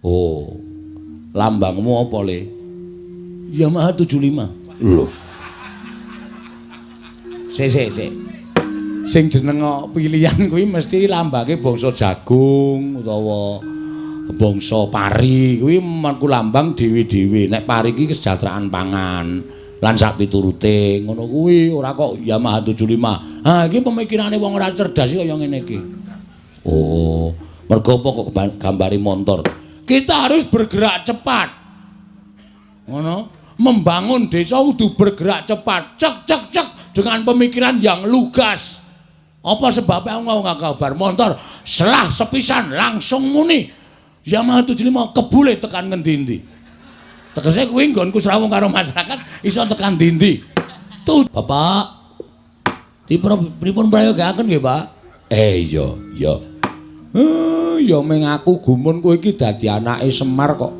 Oh. Lambangmu apa, Le? Yamaha 75. Lho. Sik sik sik. Sing jeneng pilihan kuwi mesti lambange bangsa jagung utawa bangsa pari kuwi mengku lambang dhewe-dhewe. Nek pari iki kesejahteraan pangan lan sak piturute ngono kuwi, ora kok Yamaha 75. Ha iki pemikirane wong ora cerdas kaya ngene iki. Oh, mergo apa kok gambari motor? Kita harus bergerak cepat. Ngono. Membangun desa kudu bergerak cepat. Cek cek cek dengan pemikiran yang lugas. Apa sebabnya aku mau kabar motor selah sepisan langsung muni Yamaha 75 kebule tekan ngendi-endi. Tegese kuwi nggonku srawung karo masyarakat iso tekan ndi-ndi. Tuh, Bapak. Dipun prayogaken nggih, Pak? Iya, iya. Ya ming aku gumun kowe iki dadi anake Semar kok.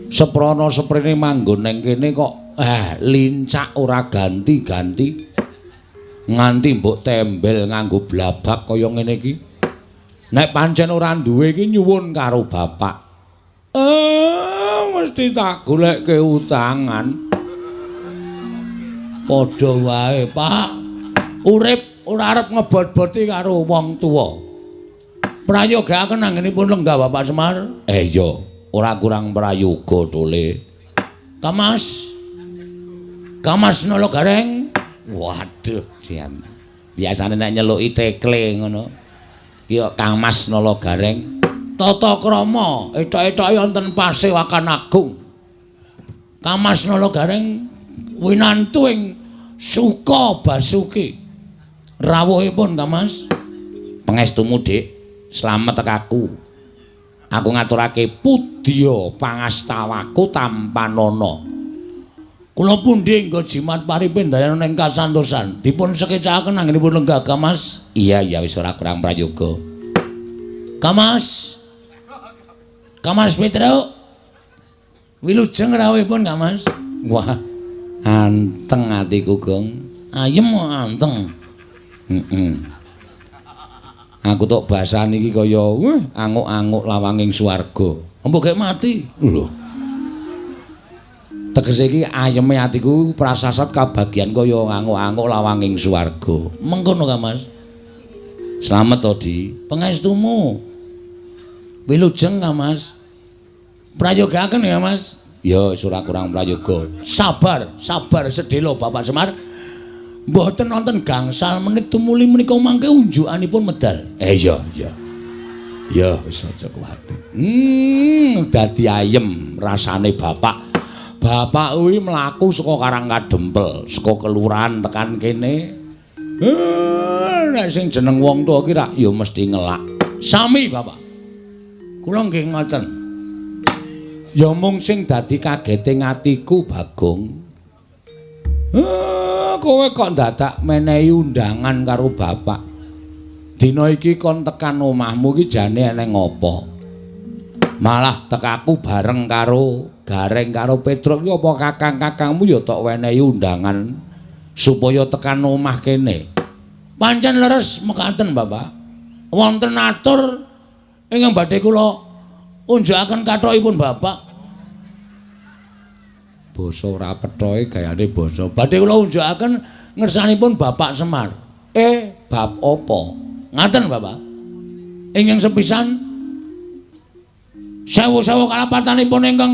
Seprana seprene manggon neng kene kok lincak ora ganti-ganti. Nganti mbok tembel nganggo blabak kaya ngene iki. Nek pancen ora duwe iki nyuwun karo bapak. Mesti tak golekke utangan. Padha wae, Pak. Urip ora arep ngebot-boti karo wong tuwa. Prayogaaken anggenipun lenggah Bapak Semar. Iya, ora kurang prayoga to, Le. Kamas. Kamas Nala Gareng. Waduh, jan. Biasane nek nyeluki tekle ngono. Ki kok Kang Mas Nala Gareng. Tata krama etok-etoke wonten Pasewakan Agung. Kang Mas Nala Gareng winantu ing Suka Basuki. Rawuhipun Kang Mas. Pangestumu, Dik. Slamet tekaku. Aku ngaturake pudya pangastawaku tampanana. Kula pundi nggo jimat paripin dayana ing kasantosan. Dipun sekecakaken anggenipun lenggah Mas. Iya, iya wis ora kurang prayoga. Kamas. Kamas Petruk. Wilujeng rawuhipun Kamas. Wah, anteng atiku, Gong. Ayem kok anteng. Heeh. Aku tok basan iki kaya wah anguk-anguk lawanging swarga. Mbok gek mati. Lho. Tegese iki ayeme atiku prasasat kabagian kaya anguk-anguk lawanging swarga. Mengkono ka, Mas. Slamet to, Di. Pangestumu. Wilujeng ka, Mas. Prayogaken ya, Mas. Ya, wis ora kurang prayoga. Sabar, sabar sedhela Bapak Semar. Mboten wonten gangsal menit tumuli menika mangke unjukanipun medal. Iya, iya. Ya, wis aja kuwatir. Dadi ayem rasane bapak. Bapak kuwi mlaku saka Karang Kadempel, saka kelurahan tekan kene. Nek sing jeneng wong tuwa ki rak ya mesti ngelak. Sami, Bapak. Kula nggih ngoten. Ya mung sing dadi kagete atiku, Bagong. Kowe kok dadak menehi undangan karo bapak. Dina iki kon tekan omahmu iki jane eneng apa? Malah tekaku bareng karo Gareng karo Petruk iki apa kakang-kakangmu ya tok wenehi undangan supaya tekan omah kene. Pancen leres mekaten, Bapak. Wonten atur ingkang badhe kula unjukaken kathokipun Bapak. Basa ora pethoe gayane basa. Badhe kula unjukaken ngersanipun Bapak Semar. Bab apa? Ngaten, Bapak. Ingkang sepisan sewu-sewu kalapatanipun ingkang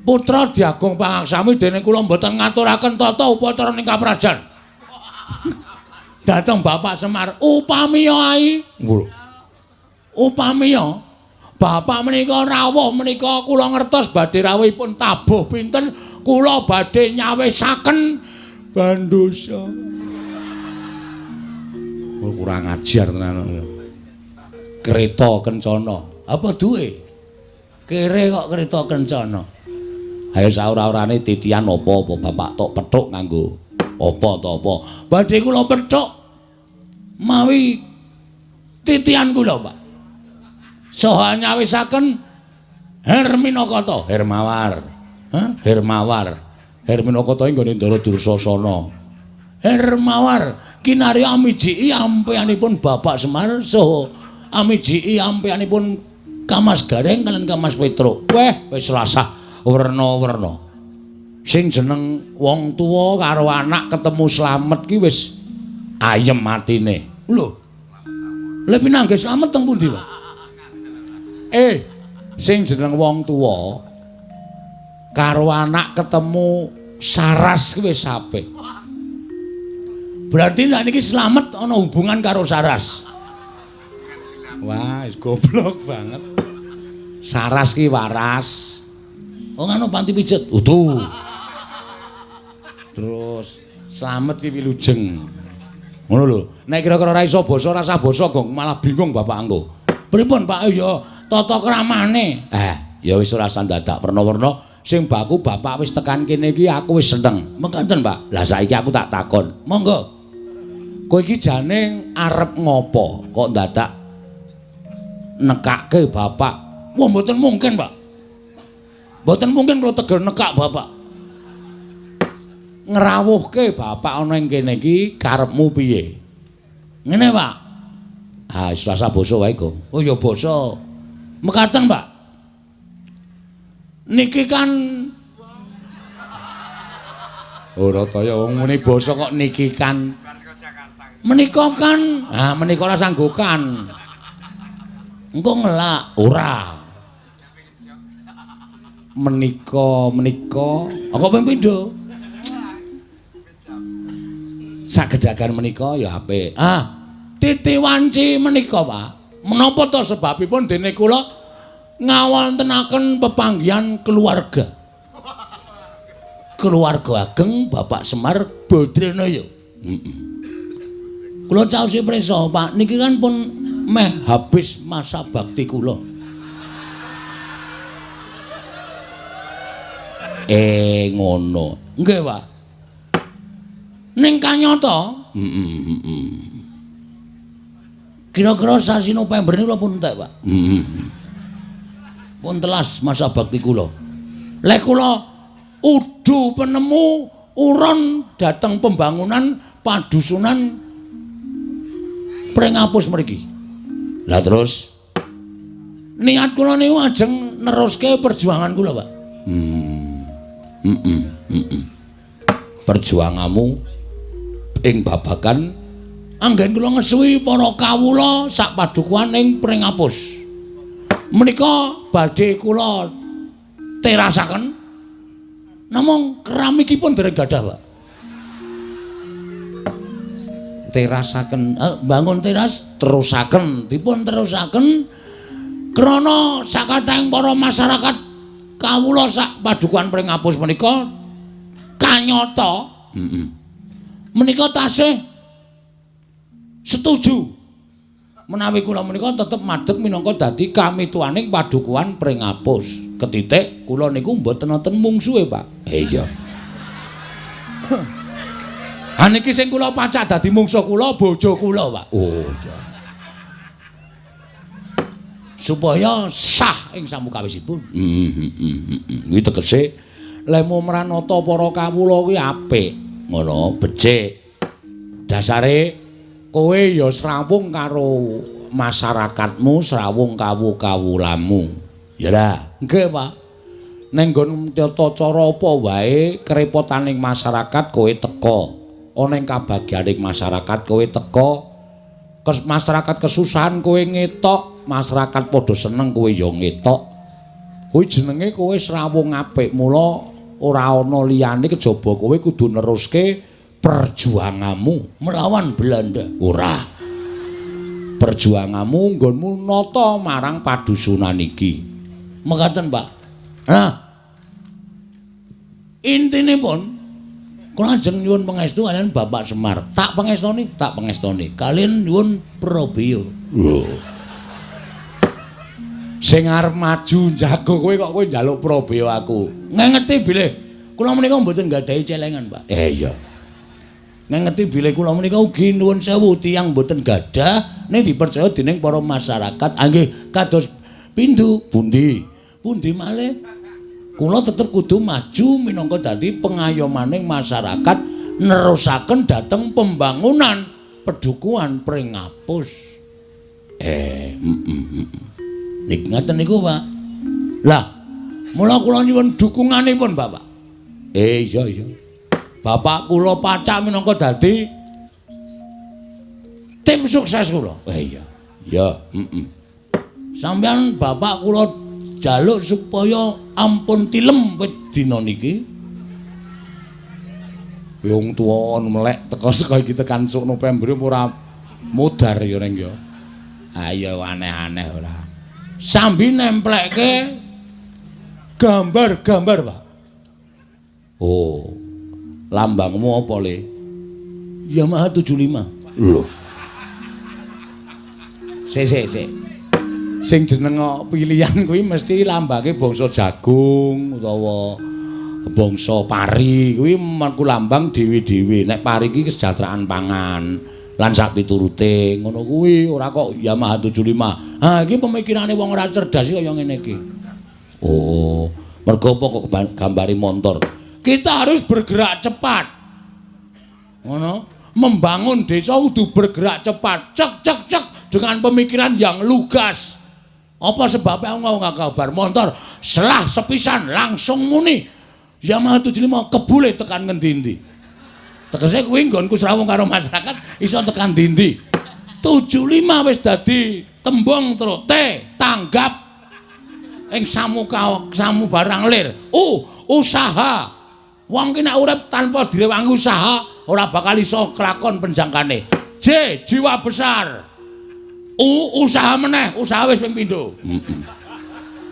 putra Diagung Pangaksami dene kula mboten ngaturaken tata upacara ing kaprajan. Dhateng Bapak Semar, upamiya ai. Upamiya Bapak menika rawuh menika kula ngertos badhe rawuhipun tabuh pinten kula badhe nyawisaken bandosa. Oh, kurang ajar tenan. Kereta kencana. Apa duwe? Kere kok kereta kencana. Ayo saura-urane titian apa-apa bapak tok pethuk nganggo apa to apa. Badhe kula pethuk mawi titian kula, Pak. Saha nyawisaken Herminakata, Hermawar. Hah? Hermawar. Herminakata nggone Ndara Dursasana. Hermawar kinarya amijiki ampeanipun Bapak Semar saha amijiki ampeanipun Kamas Gareng kalian Kamas Petruk. Weh, wis rasah werna-werna. Sing jeneng wong tuwa karo anak ketemu slamet ki wis ayem atine. Lho. Lha pinanggih slamet teng pundi, Pak? Sing jeneng wong tuwa karo anak ketemu saras ki wis apik. Berarti nek niki slamet ana hubungan karo saras. Wah, wis goblok banget. Saras ki waras. Oh ngono panti pijet. Utuh. Terus slamet ki wilujeng. Ngono lho. Nek kira-kira ora iso basa, ora usah basa, Gong, malah bingung bapak engko. Pripun, Pak? Ya tata kramane. Ya wis ora usah dadak werna-werna. Sing baku bapak wis tekan kene iki aku wis seneng. Mekaten, Pak. Lah saiki aku tak takon. Monggo. Kowe iki jane arep ngopo kok dadak nekake bapak? Wah, mboten mungkin, Pak. Mboten mungkin kula tegel nekak bapak. Ngrawuhke bapak ana ing kene iki karepmu piye? Ngene, Pak. Ah, wis rasa basa wae, Gong. Oh ya basa. Mekaten, Pak. Niki kan ora kaya wong muni basa kok niki kan. Menika kan, ah menika ora sanggukan. Engko ngelak ora. Menika menika kok ping pindho? Sagedagan menika ya apik. Ah, titi wanci menika, Pak. Menapa to sebabipun dene kula ngawontenaken pepanggihan keluarga. Keluarga ageng Bapak Semar Badranaya. Heeh. Kula caosi prisa, Pak, niki kan pun meh habis masa bakti kula. Ngono. Nggih, Pak. Ning kanyata, Kira-kira sasi November niku kula pun entek, Pak. Pun telas masa bakti kula. Lek kula udu penemu uron dhateng pembangunan padusunan Pringapus mriki. Lah terus niat kula niku ajeng neruske perjuangan kula, Pak. Perjuanganmu ing babagan anggen kula ngesuwi para kawula sak padukuhan ing Pringapus. Menika badhe kula terasaken namung keramikipun dereng gadah, Pak. Terasaken, bangun teras terusaken, dipun terusaken krana sakathahing para masyarakat kawula sak padukuhan Pringapus menika kanyata menika tasih setuju menawi kula menika tetep madeg minangka dadi kamituwaning padukuhan Pringapus. Ketitik kula niku mboten wonten mungsuhe, Pak. Iya. Ha niki sing kula pacak dadi mungsuh kula bojo kula, Pak. Oh iya. Supaya sah ing samukawisipun. Kuwi tegese lemu mranata para kawula kuwi apik, ngono, becik. Dasare kowe ya srawung karo masyarakatmu, srawung kawu-kawulamu. Ya lah, nggih, Pak. Ning nggon tata cara apa wae kerepotaning masyarakat kowe teka. Ana ing kabagyaning masyarakat kowe teka. Masyarakat kesusahan kowe ngetok, masyarakat padha seneng kowe ya ngetok. Kuwi jenenge kowe srawung apik, mula ora ana liyane kejaba kowe kudu neruske perjuanganmu melawan Belanda. Ora. Perjuanganmu nggonmu nata marang padusunan iki. Mekaten, Pak. Nah, intinipun kula ajeng nyuwun pangestu kaliyan Bapak Semar. Tak pangestoni, tak pangestoni. Kaliyan nyuwun prabeya. Lho. Sing arep maju njago kowe kok kowe njaluk prabeya aku. Ngengeti bilih kula menika mboten nggadahi celengan, Pak. Iya. Ngengeti bilih kula menika ugi nuwun sewu tiyang mboten gadah ning dipercaya dening para masyarakat. Ah nggih, kados pindho pundi? Pundi malih? Kula tetep kudu maju minangka dadi pengayomaning masyarakat nerusaken dhateng pembangunan pedukuhan Pringapus. Niki ngaten niku, Pak. Lah, mula kula nyuwun dukunganipun, Bapak. Iya iya. Bapak kula pacak minangka dadi tim sukses kula. Iya. Ya, heeh. Sampeyan bapak kula jaluk supaya ampun tilem wit dina niki. Wong tuwa melek teko saka iki tekan sok November ora modar ya ning ya. Ayo aneh-aneh ora. Sambi nemplekke gambar-gambar, Pak. Oh. Lambangmu apa, Le? Yamaha 75. Lho. Sik sik sik. Sing jeneng pilihan kuwi mesti lambange bangsa jagung utawa bangsa pari kuwi mengku lambang dhewe-dhewe. Nek pari iki kesejahteraan pangan lan sak piturute ngono kuwi ora kok Yamaha 75. Ha iki pemikirane wong ora cerdas kaya ngene iki. Oh, mergo apa kok gambari montor? Kita harus bergerak cepat. Ngono. Membangun desa kudu bergerak cepat. Cek cek cek dengan pemikiran yang lugas. Apa sebabnya aku mau kabar motor selah sepisan langsung muni Yamaha 75 kebule tekan ngendi-endi. Tegese kuwi nggonku srawung karo masyarakat iso tekan ndi-ndi. 75 wis dadi tembung terus T tanggap ing samuka samu barang lir. U usaha. Wong ki nek urip tanpa direwangi usaha ora bakal iso kelakon penjangkane. J jiwa besar. U usaha meneh, usaha wis ping pindho.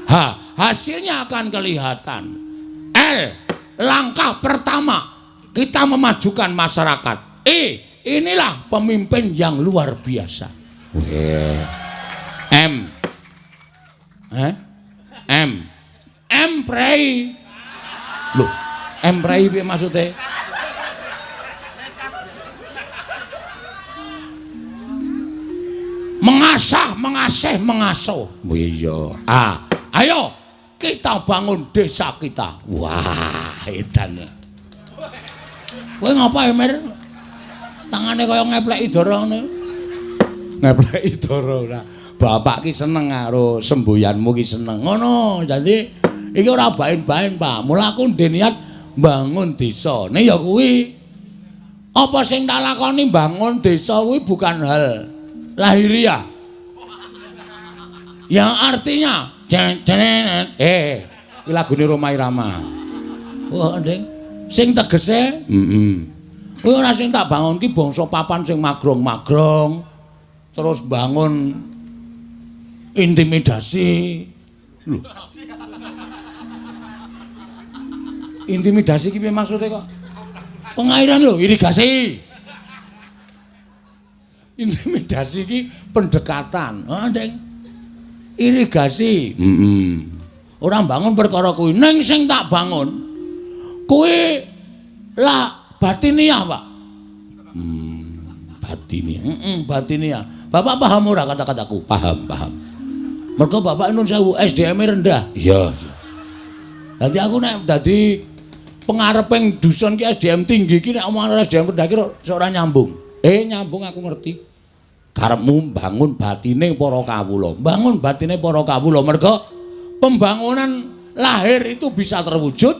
H hasilnya akan kelihatan. L langkah pertama kita memajukan masyarakat. E inilah pemimpin yang luar biasa. M M M prei. Loh, M prei piye maksudnya? Mengasah, mengasih, mengasuh. Iya. Ah, ayo kita bangun desa kita. Wah, edan. Kowe ngapa, Mir? Tangane kaya ngepleki dara ngene. Ngepleki dara ora. Bapak ki seneng karo semboyanmu ki seneng. Ngono. Dadi iki ora baen-baen, Pak. Mula aku ndek niat bangun desa. Nek ya kuwi apa sing tak lakoni bangun desa kuwi bukan hal lahiriah. Yang artinya iki lagune Rhoma Irama. Wah, Nding. Sing tegese heeh. Kuwi ora sing tak bangun ki bangsa papan sing magrong-magrong terus bangun intimidasi. Lho. Intimidasi ki piye maksude kok? Pengairan lho, irigasi. Intimidasi ki pendekatan. Heeh, Nding. Irigasi. Heeh. Ora bangun perkara kuwi. Ning sing tak bangun kuwi lah batiniah, Pak. Batiniah. Heeh, batiniah. Bapak paham ora kata-kataku? Paham, paham. Mergo bapak nun sewu SDM-e rendah. Iya, iya. Dadi aku nek dadi pengareping dusun ki SDM tinggi ki nek omongan SDM rendah ki ora nyambung. Nyambung aku ngerti. Karepmu bangun batine para kawula. Bangun batine para kawula mergo pembangunan lahir itu bisa terwujud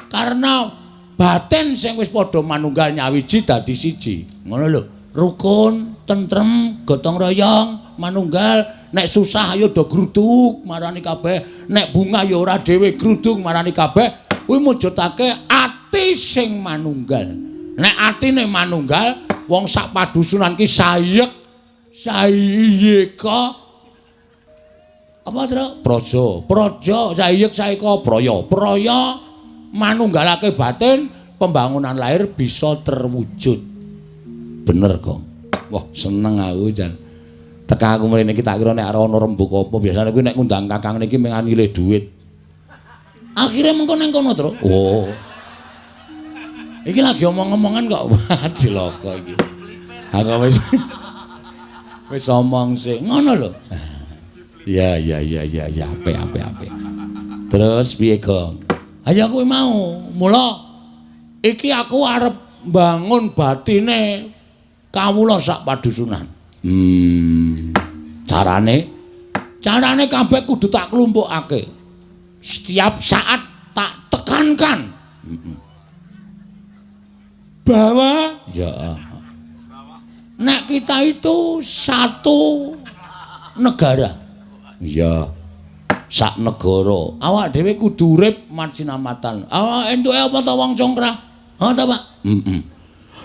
karena batin sing wis padha manunggal nyawiji dadi siji. Ngono lho. Rukun, tentrem, gotong royong, manunggal. Nek susah ayo do gruduk marani kabeh, nek bunga ya ora dhewe gruduk marani kabeh. Kuwi mujudake ati sing manunggal. Nek atine manunggal, wong sak padusunan ki sayek sayeka apa Tru? Praja. Praja sayek saeka praya. Praya manunggalake batin, pembangunan lahir bisa terwujud. Bener, Gong. Wah, seneng aku jan. Teka aku mrene iki tak kira nek ana rembug apa, biasane kuwi nek ngundang kakang niki mung nyilih duit. Akhire mengko nang kono, Tru. Oh. Iki lagi omong-omongan kok. Wah, cilaka iki. Aku wis wis omong sik. Ngono lho. Ya ya ya ya ya, apik apik apik. Terus piye, Gong? Ayo kuwi mau. Mula iki aku arep bangun batine kawula sak padusunan. Carane Carane kabeh kudu tak klumpukake. Setiap saat tak tekankan. Bahwa ya nek kita itu satu negara. Iya. Sak negara. Awak dhewe kudu urip masinamatan. Awak entuke apa ta wong congkrah? Ha ta, Pak? Heeh.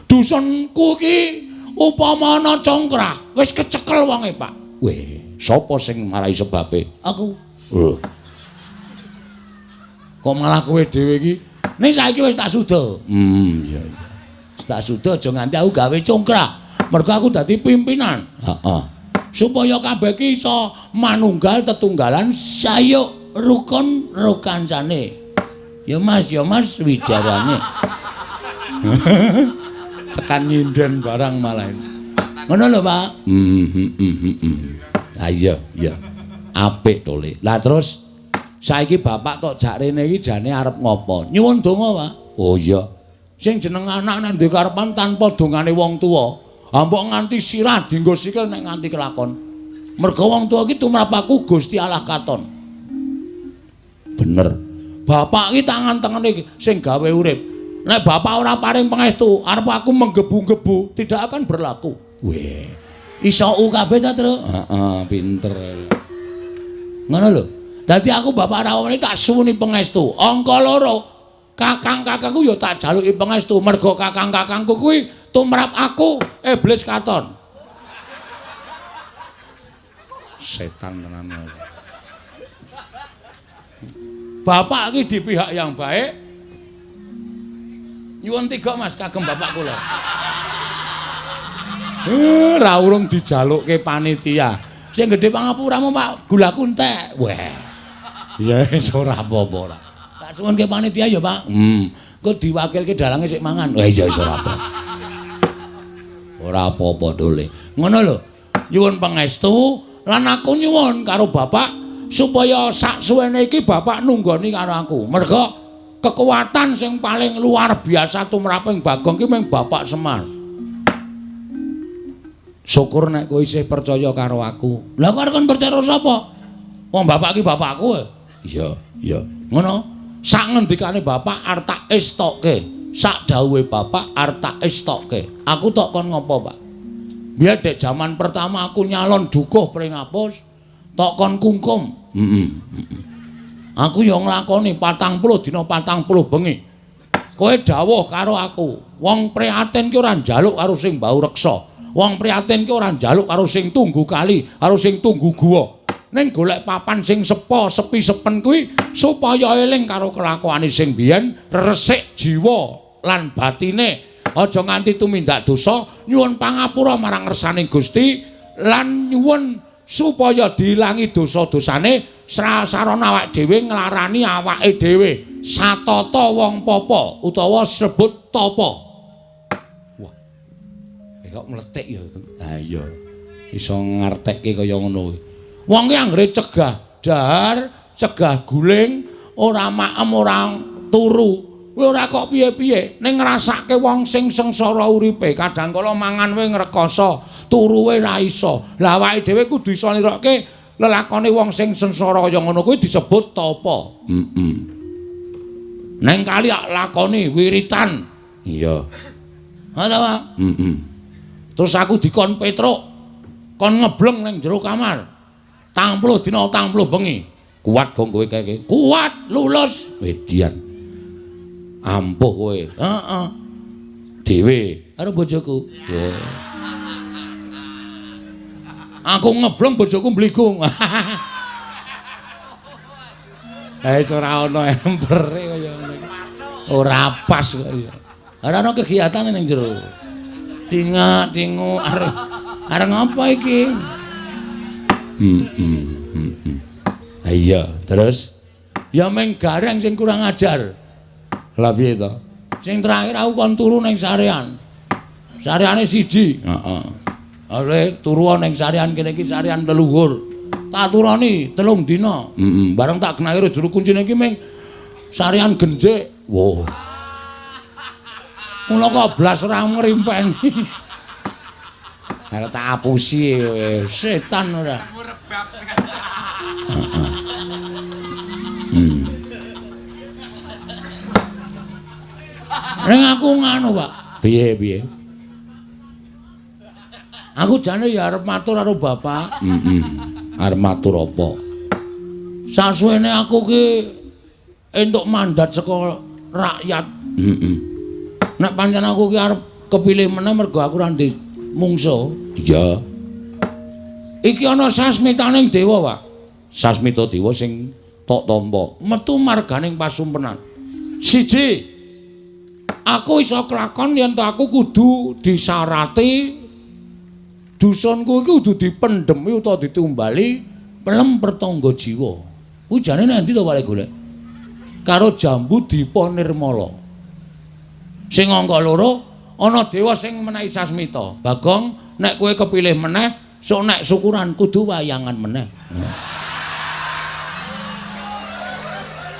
Dusunku iki upama ana congkrah, wis kecekel wonge, Pak. Weh, sapa sing marai sebabe? Aku. Lho. Kok malah kowe dhewe iki? Ning saiki wis tak suda. Iya iya. Wis tak suda aja nganti aku gawe congkrah. Mergo aku dadi pimpinan. Heeh. Supaya kabeh iki iso manunggal tetunggalan sayuk rukun rukancane. Ya Mas wijarane. Tekan nyinden barang malah. Ngono lho, Pak. Ha iya, iya. Apik to, Le. Lah terus saiki bapak tok jak rene iki jane arep ngopo? Nyuwun donga, Pak. Oh iya. Sing jeneng anak nek duwe karepan tanpa dongane wong tuwa, mbok nganti sirah dienggo sikil nek nganti kelakon. Mergo wong tuwa iki tumrap aku Gusti Allah katon. Bener. Bapak iki tangan tengene sing gawe urip. Nek bapak ora paring pangestu, arep aku menggebu-gebu tidak akan berlaku. Weh. Iso u kabeh ta, Tru? Heeh, pinter. Ngono lho. Dadi aku bapak rawone tak suwuni pangestu. Angka loro, kakang-kakangku ya tak jaluki pangestu. Mergo kakang-kakangku kuwi tumrap aku iblis katon. Setan tenan. Bapak iki di pihak yang baik. Nyuwun tiga Mas kagem bapak kula. Ra urung dijalukke panitia. Sing gedhe pangapuramu Pak, gulaku entek. Weh. Ya wis ora apa-apa ora. Tak suwunke panitia ya, Pak. Engko diwakilke dalange sik mangan. Wah iya wis ora apa. Ora apa-apa dole. Ngono lho. Nyuwun pangestu lan aku nyuwun karo bapak supaya sak suwene iki bapak nunggoni karo aku. Mergo kekuatan sing paling luar biasa tumraping Bagong ki mung Bapak Semar. Syukur nek kowe isih percaya karo aku. Lah kok arep percaya karo sapa? Wong bapak ki bapakku. Iya, iya. Ngono. Sak ngendikane bapak arep tak estokke. Sak dawuhe bapak arep tak estokke. Aku tok kon ngopo, Pak? Biyen dek jaman pertama aku nyalon dukuh Pringapus, tok kon kungkum. Heeh. Aku ya nglakoni 40 dina 40 bengi. Kowe dawuh karo aku, wong prihatin ki ora njaluk karo sing bau reksa. Wong prihatin ki ora njaluk karo sing tunggu kali, karo sing tunggu guwa. Ning golek papan sing sepo, sepi sepen kuwi supaya eling karo kelakuane sing biyen, resik jiwa lan batine. Aja nganti tumindak dosa, nyuwun pangapura marang ngersane Gusti lan nyuwun supaya diilangi dosa-dosane. Sarana awak dhewe nglarani awake dhewe satata wong papa utawa sebut tapa. Wah. Kok mletik ya. Ha iya. Iso ngartekke kaya ngono kuwi. Wong ki anggere cegah dahar, cegah guling, ora maem, ora turu. Kuwi ora kok piye-piye, ning ngrasake wong sing sengsara uripe, kadang kala mangan wae ngrekoso, turu wae ra iso. Lah awake dhewe kudu iso nirokke lelakone wong sing sengsara kaya ngono kuwi disebut tapa. Heeh. Neng kali lakoni wiritan. Iya. Ha ta, Pak? Heeh. Terus aku dikon Petruk, kon ngebleng ning jero kamar. 40 dina 40 bengi. Kuat gong kowe kae? Kuat, lulus. Edian. Ampuh kowe. Heeh. Dhewe karo bojoku. Oh. Aku ngebleng bojoku mbligung. Eh ora ana empere kaya ngono iki. Ora pas kok ya. Ora ana kegiatan ning jero. Tingak-tingu arep arep ngapa iki? Iya, terus ya meng gareng sing kurang ajar. Lah piye to? Sing terakhir aku kon turu ning sarean. Sareane siji. Heeh. Ale turu ning sarean kene iki sarean leluhur. Tak turoni 3 dina. Heeh. Bareng tak genake juru kuncine iki meng sarean genjik. Wah. Mula kok blas ora ngrimpeni. Arep tak apusi setan ora. Heeh. Ning aku nganu, Pak. Piye-piye? Aku jane ya arep matur karo bapak. Heeh. Arep matur apa? Sasuwene aku ki entuk mandat saka rakyat. Heeh. Nek pancen aku ki arep kepilih meneh mergo aku ora ndek mungsuh. Iya. Iki ana sasmitaning dewa, Pak. Sasmita dewa sing tok tampa metu marganing pasumpenan. Siji, aku iso kelakon yen to aku kudu disarati dusunku iki kudu dipendhemi utawa ditumbali pelem pertangga jiwa. Kuwi jane nang endi to Pak golek? Karo jambu Dipa Nirmala. Sing angka loro ana dewa sing menehi sasmita. Bagong, nek kowe kepilih meneh, sok nek syukuran kudu wayangan meneh.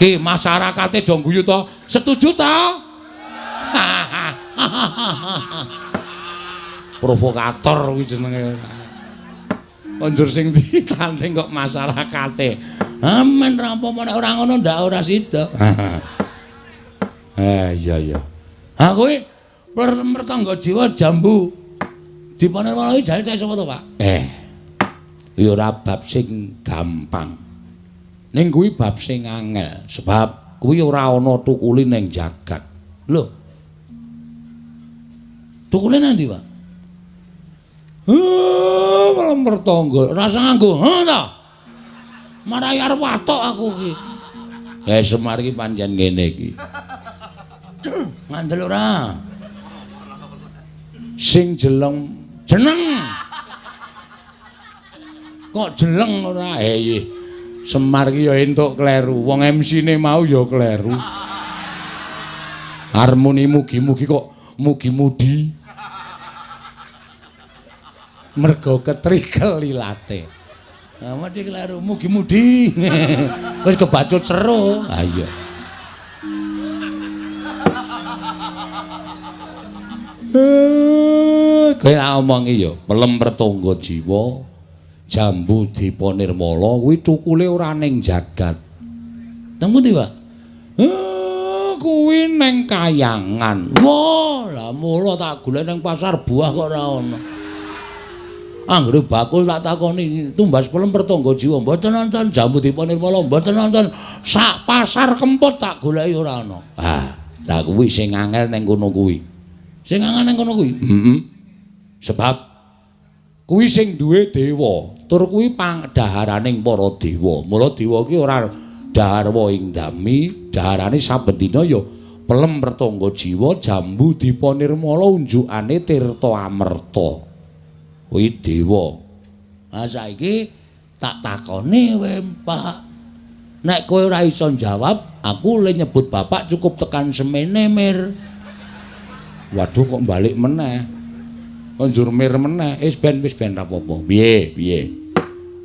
Ki masyarakate do guyu to? Setuju ta? Provokator kuwi jenenge. Konjur sing ditanding kok masyarakate. Amen ra apa-apa nek ora ngono ndak ora sida. Iya iya. Ha kuwi pertangga jiwa jambu Dipa Nirmala iki jane sapa to, Pak? Kuwi ora bab sing gampang. Ning kuwi bab sing angel, sebab kuwi ora ana tukule ning jagat. Lho. Tukule nang ndi, Pak? Malah mertangga. Rasa nganggo, ha ta? Marai arep watok aku iki. Semar iki pancen ngene iki. Ngandel ora? Sing jeleng jeneng. Kok jeleng ora? Iya. Semar iki ya entuk kleru. Wong MC-ne mau ya kleru. Harmoni mugi-mugi kok mugi-mudi. Mergo ketrikel ilate. Nah, mesti kleru mugi-mudi. Wis kebacut seru. Ha iya. Kowe tak omongi ya, pelem pertangga jiwa, jambu Dipa Nirmala kuwi cukule ora ning jagat. Teng pundi, Pak? Kuwi ning kayangan. Wah, lah mula tak golek ning pasar buah kok ora ana. Anggere bakul tak takoni tumbas pelem pertangga jiwa mboten nonton jambu Dipa Nirmala mboten nonton sak pasar Kempot tak goleki ora ana. Ah, lah kuwi sing angel ning kono kuwi. Sing angel ning kono kuwi. Heeh. Sebab kuwi sing duwe dewa, tur kuwi pangdaharaning para dewa. Mula dewa ki ora dahar ing dami, daharane saben dina ya pelem pertangga jiwa jambu Dipa Nirmala unjukane tirta amerta. Kuwi dewa. Ah saiki tak takoni kowe, Pak. Nek kowe ora iso njawab, aku le nyebut bapak cukup tekan semene, Mir. Waduh kok balik meneh. Kok njur mir meneh. Wis ben ra apa-apa. Piye, piye?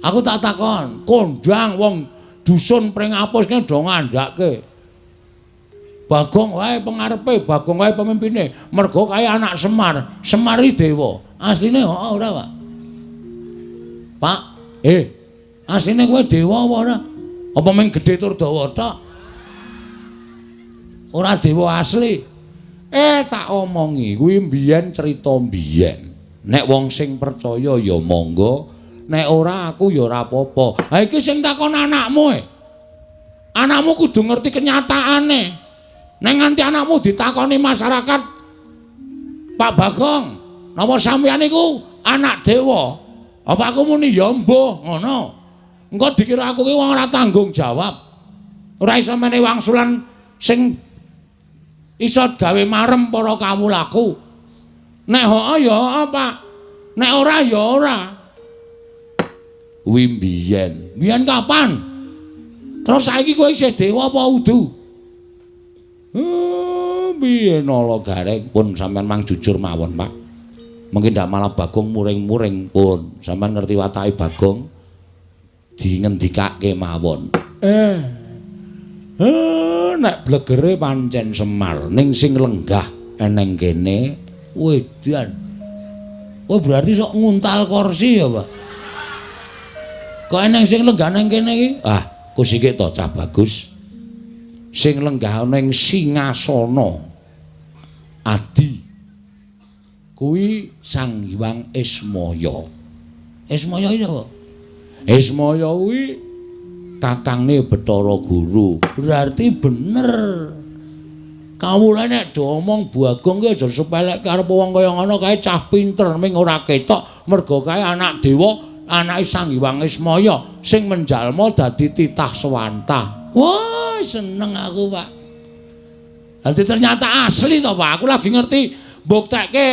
Aku tak takon, kondang wong dusun Pringapus ki do ngandhake. Bagong wae pengarepe, Bagong wae pemimpine. Mergo kae anak Semar, Semar iki dewa. Asline heeh ora, Pak? Pak, asline kowe dewa apa ora? Apa mung gedhe tur dawa tok? Ora dewa asli. Tak omongi, kuwi mbiyen cerita mbiyen. Nek wong sing percaya ya monggo, nek ora aku ya ora apa-apa. Ha iki sing takon anakmu e. Anakmu kudu ngerti kenyataane. Nek nganti anakmu ditakoni masyarakat, Pak Bagong, napa sampeyan niku anak dewa? Apa aku muni ya mbuh ngono. Engko dikira aku ki wong ora tanggung jawab. Ora iso menehi wangsulan sing iso gawe marem para kawulaku. Nek heeh ya heeh, Pak. Nek ora ya ora. Kuwi mbiyen. Mbiyen kapan? Terus saiki kowe isih dewa apa udu? Piye nala gareng pun sampean mang jujur mawon, Pak. Mungkin ndak malah Bagong muring-muring pun. Sampean ngerti watake Bagong dingendikake mawon. Nek blegere pancen Semar ning sing lenggah eneng kene wedan. Oh berarti sok nguntal kursi ya, Pak. Kok eneng sing lenggah nang kene iki? Ah, kusike to cah bagus. Sing lenggah ning singasana Adi kuwi Sang Hyang Ismaya. Ismaya iki sapa? Ismaya kuwi kakangne Bathara Guru. Berarti bener. Kawula nek do omong Bagong ki aja sepelekke arep wong kaya ngono kae cah pinter ming ora ketok mergo kae anak dewa, anake Sang Hyang Ismaya sing menjalma dadi titah swantah. Wah, seneng aku, Pak. Dadi ternyata asli to, Pak. Aku lagi ngerti mbuktekke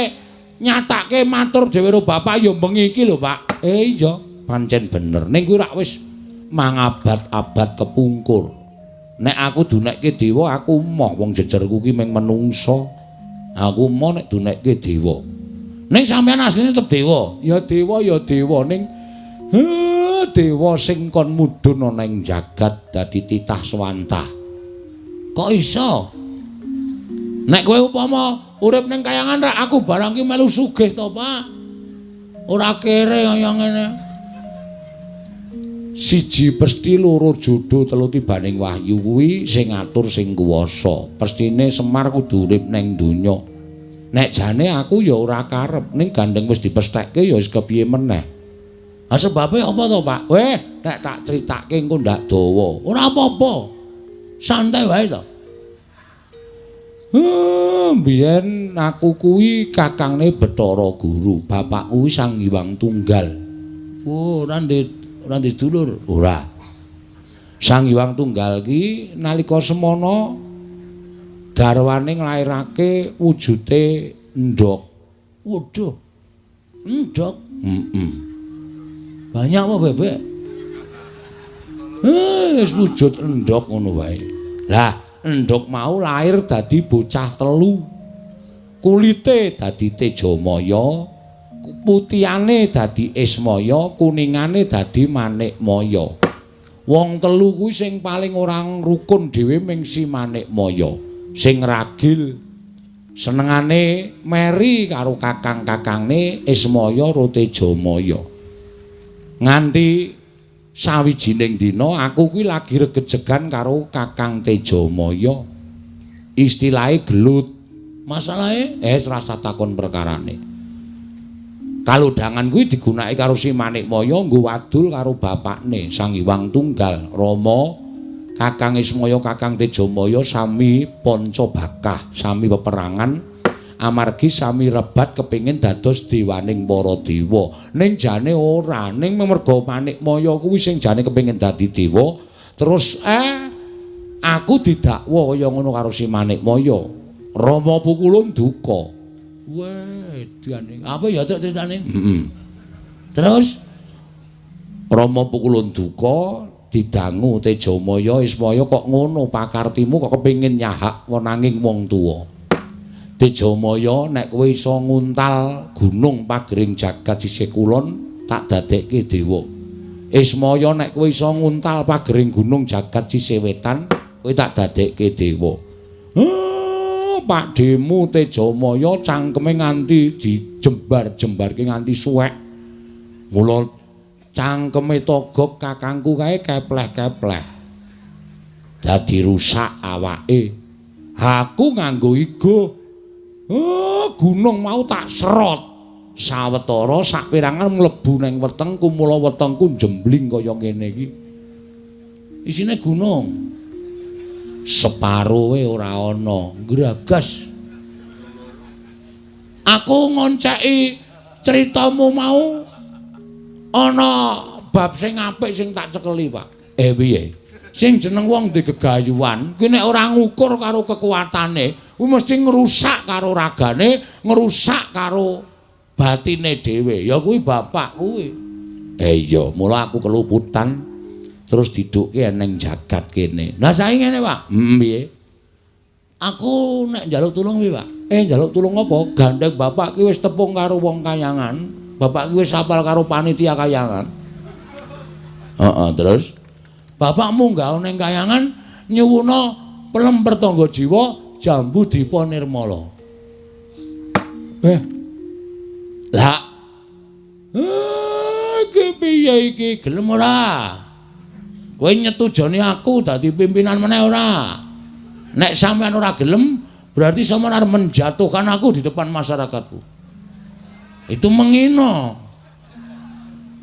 nyatake matur dhewe karo bapak ya bengi iki lho, Pak. Iya, pancen bener. Ning kuwi rak wis mangabad-abad kepungkur. Nek aku dunekke dewa, aku moh wong jejerku ki mung menungsa. Aku moh nek dunekke dewa. Ning sampeyan asline tetep dewa. Ya dewa ya dewa ning dewa sing kon mudhun ana ing jagat dadi titah swantah. Kok iso? Nek kowe upama urip ning kayangan rak aku barang ki melu sugih to, Pak. Ora kere kaya ngene. Siji pesti, loro jodo, telu tibaning wahyu kuwi sing ngatur sing kuwasa. Pestine Semar kudu urip ning donya. Nek jane aku ya ora karep, ning gandeng wis dipesthekke ya wis kepiye meneh. Ha sebabe apa to, Pak? Weh, nek tak critake engko ndak dawa. Ora apa-apa. Santai wae to. Mbiyen aku kuwi kakangne Bathara Guru, bapakku kuwi Sang Hyang Tunggal. Oh, ora ndek dulur? Ora. Sang Hyang Tunggal ki nalika semana garwane nglairake wujude endhog. Waduh. Endhog? Heeh. Banyak apa bebek? Wis wujud endhog ngono wae. Lah, endhog mau lahir dadi bocah telu. Kulite dadi Tejamaya, putihane dadi Ismaya, kuningane dadi Manikmaya. Wong telu kuwi sing paling ora rukun dhewe ming si Manikmaya. Sing ragil senengane meri karo kakang-kakangne Ismaya ro Tejamaya. Nganti sawijining dina aku kuwi lagi regejegan karo Kakang Tejamaya. Istilahe gelut. Masalahe rasa takon perkarane. Kalodhangan kuwi digunakake karo si Manikmaya nggo wadul karo bapakne Sang Hyang Tunggal Rama. Kakang Ismaya, Kakang Tejamaya sami panca bakah, sami peperangan amargi sami rebat kepengin dados dewaning para dewa. Ning jane ora, ning merga Manikmaya kuwi sing jane kepengin dadi dewa, terus aku didakwa kaya ngono karo si Manikmaya. Rama pukulun duka. Weh, edan. Apa ya tok critane? Heeh. Terus Rama pukulun duka didangu Tejamaya Ismaya kok ngono pakartimu kok kepengin nyahak wenanging wong tuwa. Tejamaya nek kowe iso nguntal gunung pagering jagat sisih kulon tak dadekke dewa. Ismaya nek kowe iso nguntal pagering gunung jagat sisih wetan kowe tak dadekke dewa. Pakdhemu Tejamaya cangkeme nganti dijembar-jembarke nganti suwek. Mula cangkeme Togog kakangku kae kepleh-kepleh. Dadi rusak awake. Aku nganggo igo. Gunung mau tak serot. Sawetara saperangan mlebu nang wetengku, mula wetengku jembling kaya ngene iki. Isine gunung. Separoe ora ana, gragas. Aku ngonceki critamu mau ana bab sing apik sing tak cekeli, Pak. Piye? Sing jeneng wong ndek gegayuhan, kuwi nek ora ngukur karo kekuatane, kuwi mesti ngrusak karo ragane, ngrusak karo batine dhewe. Ya kuwi bapak kuwi. Iya, mula aku keluputan terus didukke ning jagat kene. Lah saiki ngene, Pak. Piye? Aku nek njaluk tulung piye, Pak? Njaluk tulung apa? Gandeng bapak ki wis tepung karo wong kayangan. Bapak ki wis apal karo panitia kayangan. Heeh, terus bapak munggah ning kayangan nyuwuna pelem pertangga jiwa jambu dipa nirmala. Lah. Iki piye iki? Gelem ora? Kowe nyetujoni aku dadi pimpinan meneh ora? Nek sampean ora gelem, berarti sampean arep menjatuhkan aku di depan masyarakatku. Itu mengino.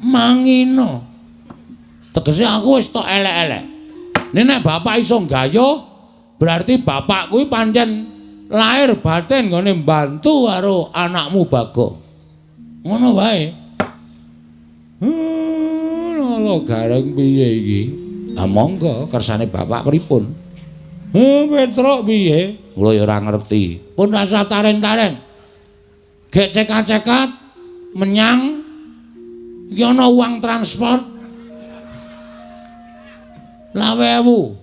Mangino. Tegese aku wis tok elek-elek. Nek bapak iso nggayuh, berarti bapak kuwi pancen lahir batin nggone mbantu karo anakmu Bagong. Ngono wae. Lho gareng piye iki? Ah monggo kersane bapak pripun? Petruk piye? Kula ya ora ngerti. Pun rasa taren-taren. Gek cekat-cekat menyang iki ana uang transport 25.000.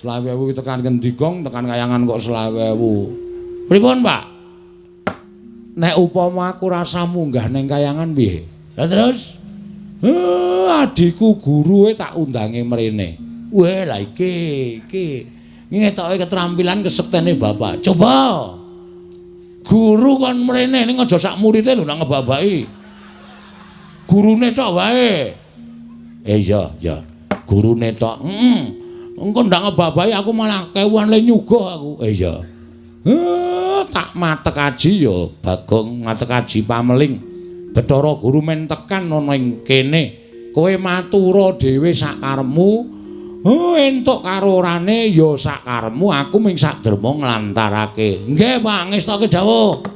25.000 tekan ngendi gong, tekan kayangan kok 25.000. Pripun, Pak? Nek upama aku rasa munggah ning kayangan piye? Lah terus? Adikku guruwe tak undange mrene. Weh, lah iki iki ngetoke keterampilan kesektene bapak. Coba. Guru kon mrene ning aja sak murite lho nak ngebabaki. Gurune tok wae. Iya, iya. Gurune tok. Heeh. Engko ndak ngebabahi aku malah kewuan le nyuguh aku. Iya. Tak matek aji ya Bagong, matek aji pameling. Bathara Guru men tekan ana ing kene. Kowe matura dhewe sakarepmu. Entuk karo orane ya sakarepmu, aku ming sak derma nglantarake. Nggih, Pak, ngestoke dawuh.